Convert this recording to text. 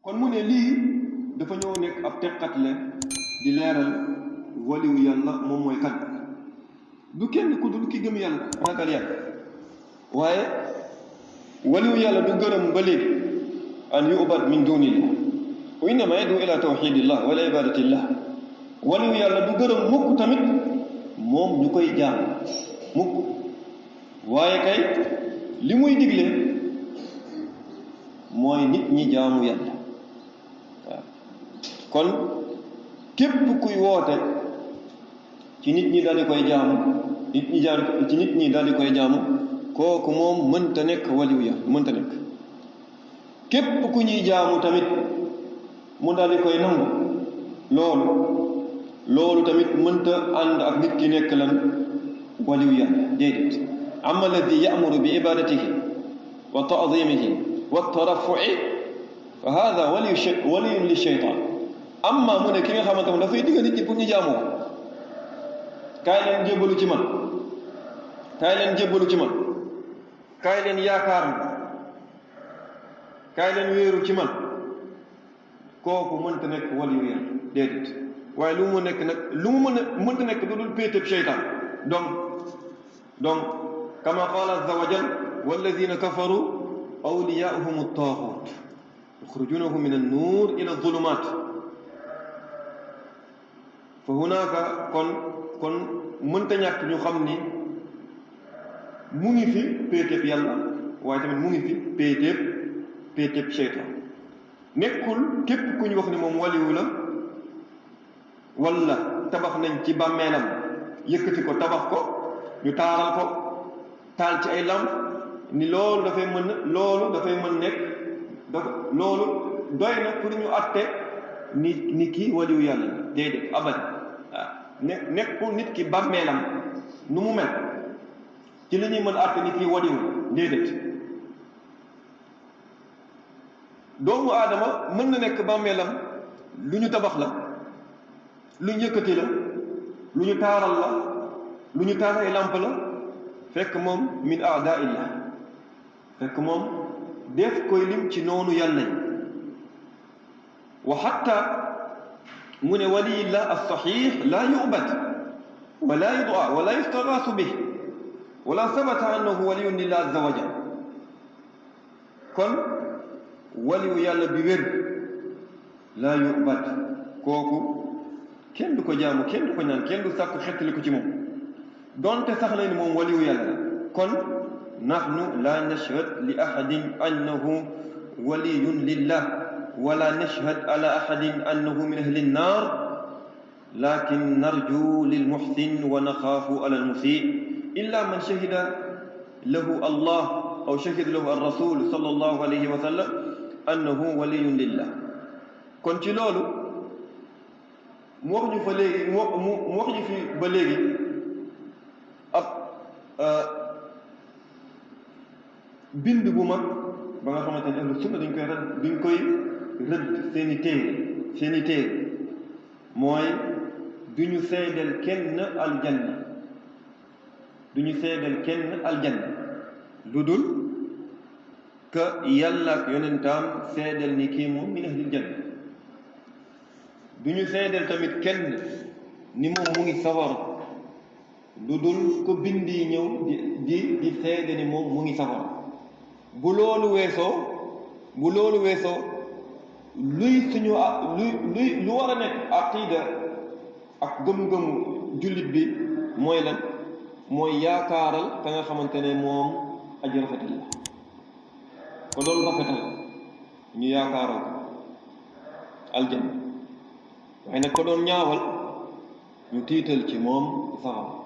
kon mu ne lii dafa ñëw nekk ab teqatle di leeral waliwu yàlla moom mooy kan du kenn ku dul ki gëm yàlla ragal yàlla waaye waliwu yàlla du gërëm ba léegi an yu'bad min dunillah wa innama yad'u ila tawxidillah wala ibadatillah waliwu yàlla du gërëm mukk tamit moom ñu koy jaam mukk waaye kay li muy digle mooy nit ñi jaamu yàlla waaw kon képp kuy woote ci nit ñi daal di koy jaamu ci nit ñi daal di koy jaamu kooku moom mënta nekk waliwu yàlla mënta nekk képp ku ñuy jaamu tamit mu daal di koy nangu loolu tamit mënta ànd ak nit ki nekk lan waliwu yàlla déedéet amma alladi ya'muru bi ibadatihi wa ta'zimihi wa tarafu'i fa hada waliyun li shaytan amma mu ne ki nga xamante ne dafay digga nit ñi pour ñu jaamu ko kaay leen jébbalu ci man kaay leen jébbalu ci man kaay leen yaakaar ma kaay leen wéeru ci man kooku mënta nekk waliyu yàlla déedéet waaye lu mu nekk nag lu mu mënta nekk du dul péetéb sheytaan donc kama qaala azza wa jal walladina kafaru awliyaahum at-taaxuut yuxrijunahum min an-nuur ila az-zulumaat fa hunaaka kon mënta ñàkk ñu xam ni mu ngi fi péetéb yàlla waaye tamit mu ngi fi péetéb sheytaan nekkul képp ku ñu wax ni moom waliwu la wala tabax nañ ci bàmmeelam yëkkati ko tabax ko ñu taaral ko taal ci ay lamp ni loolu dafay mën nekk loolu doy na pour ñu àtte ni kii waliwu yàlla la déedéet abad waaw nekkul nit ki bàmmeelam nu mu mel ci la ñuy mën àtte ni kii waliwu la déedéet doomu aadama mën na nekk bàmmeelam lu ñu tabax la lu ñu yëkkati la lu ñu taaral la lu ñu taal ay lamp la fekk moom min a'daa illah fekk moom def koy lim ci noonu yàlla yi wa hatta mu ne waliyillah as-sahih la yu'bad wa la yud'a wa la yustaghaathu bih wa la sabata annahu waliyun lillah azza wa jalla kon waliyu yàlla bi wér la yu'bad kooku kenn du ko jaamu kenn du ko ñaan kenn du sàkku xettali ko ci moom donte sax na ni moom waliyu yàlla la kon nahnu la nashhad li ahadin annahu waliyun lillah wala nashhad ala ahadin annahu min ahli nnar lakin narju lil muhsin wa naxaafu ala al musii illa man shahida lahu allah aw shahida lahu ar rasul sallallahu alayhi wa sallam annahu waliyun lillah kon ci loolu mu wax ñu fa léegi mu wax ñu fi ba léegi ab bind bu mag ba nga xamante ne ahlu sunna dañ koy rëdd seeni téere mooy du ñu seedeel kenn aljanna lu dul que yàlla ak yonentaam seedeel ni kii moom min ahlil janna du ñu seedeel tamit kenn ni moom mu ngi safara lu dul ko bindi ñëw di seede ni moom mu ngi safara bu loolu weesoo lu war a nekk aqida ak gëm-gëmu jullit bi mooy lan mooy yaakaaral ka nga xamante ne moom aji rafetal la ko doon rafetal ñu yaakaaral ko aljanna waaye nag ko doon ñaawal ñu tiital ci moom safara